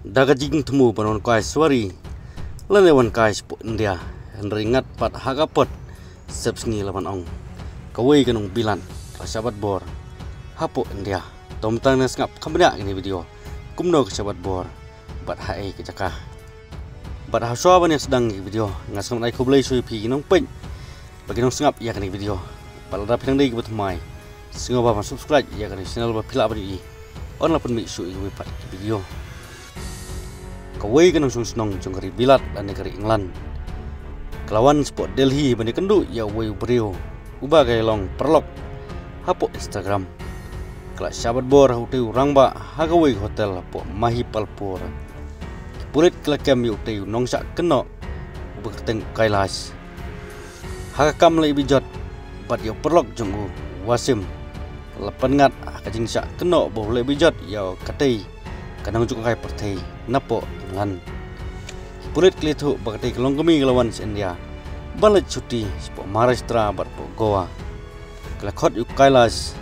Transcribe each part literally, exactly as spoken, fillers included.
Da ka jingthmu ban wan kai suwari lane wan kai shapoh India, hynrei ngat pat ha ka por sep sngi la ban ong kawei ka nongbilat ka la shah bat bor hapoh India. To mynta ngin sngap kham bniah kane ka video kumno ka shah bat bor bad ha ei ka jaka. Bad hashwa ban ïa sdang ïa ka video, nga sngewbha ai khublei shuh ïa phi ki nongpeit bad ki nongsngap ïa kane ka video. Bad lada phi dang dei kiba thymmai, sngewbha ban subscribe ïa kane ka channel ba phi lah ban ïohi ynda la pynmih shuh ïa kiwei pat ki video. Kawei ka nongshong shnong jong ka ri Bilat lane ka ri England ka la wan shapoh Delhi ban ïakynduh ïa uwei u briew uba ka ïalong paralok hapoh Instagram. Ka la shah bat bor ha utei u rangbah ha kawei ka hotel hapoh Mahipalpur. Ki pulit ki la kem ïa utei u nongshah kynnoh uba kyrteng u Kailash ha ka kam leh bijot bad ïa u paralok jong u, u Wasim. La pynngat ha ka jingshah kynnoh ba u leh bijot ïa katei ka nongjngohkai pyrthei napoh England. Ki pulit ki la ïathuh ba katei ka longkmie ka la wan sha India ban leit shuti shapoh Maharashtra bad hapoh Goa. Ka la khot ïa u Kailash,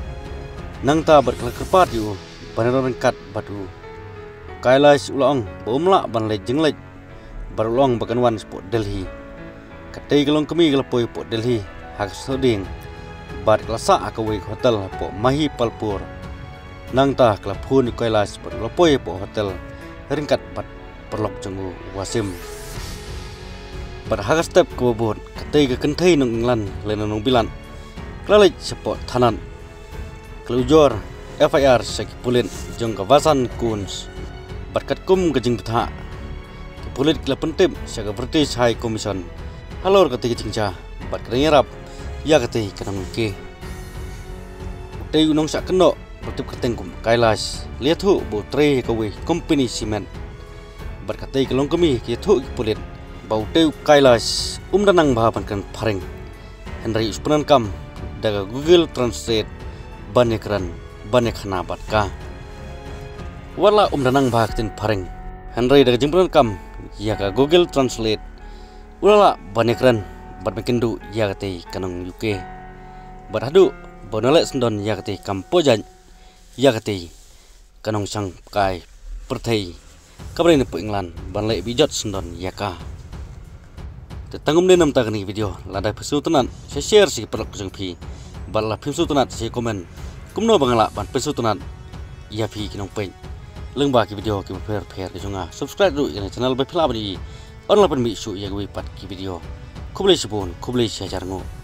nangta bad ka la kyrpad ïa u ban ïaroh ryngkat bad u. U Kailash u la ong ba um lah ban leit jingleit bad u la ong ba kan wan shapoh Delhi. Katei ka longkmie ka la poi hapoh Delhi ha ka sawdong bad ka la sah ha kawei ka hotel hapoh Mahipalpur. Nangta ka la phone ïa u Kailash bad u la poi hapoh hotel ryngkat bad paralok jong u, u Wasim. Bad ha ka step kaba bud, katei ka kynthei nong England lane nongbilat ka la leit shapoh thanat. Ka la ujor F I R sha ki pulit jong ka Vasant Kunj. Bad katkum ka jingbthah, ki pulit ki la pyntip sha ka British High Commission halor katei ka jingjia bad ka dang ïarap ïa katei ka nong UK. Utei u nongshah kynnoh ba tip kyrteng kum u Kailash la ïathuh ba u trei ha kawei ka company cement. Bad katei ka longkmie ka ïathuh ïa ki pulit ba utei u Kailash um da nang bha ban kren phareng, hynrei u pyndonkam da ka Google Translate ban ïakren, ban ïakhana bad ka. Wat la um da nang bha ktien phareng, hynrei da ka jingpyndonkam ïa ka Google Translate u la lah ban ïakren bad ban kynduh ïa katei ka nong UK. Bad haduh ba u nang leh syndon ïa katei ka kam pynjah ïa katei ka nongshong kai pyrthei kaba dei napoh England ban leh bijot syndon ïa ka. Te tang kumne namar kane ka video, lada phi sngewtynnat, sa share sha ki paralok jong phi. Bad lada phim sngewtynnat, sa comment kumno ba nga lah ban pynsngewtynnat ïa phi ki nongpeit lyngba ki video kiba pher pher ka jong nga. Subscribe ruh ïa kane ka channel ba phi lah ban ïohi ynda la pynmih shuh ïa kiwei pat ki video. Khublei shibun, khublei shihajar nguh.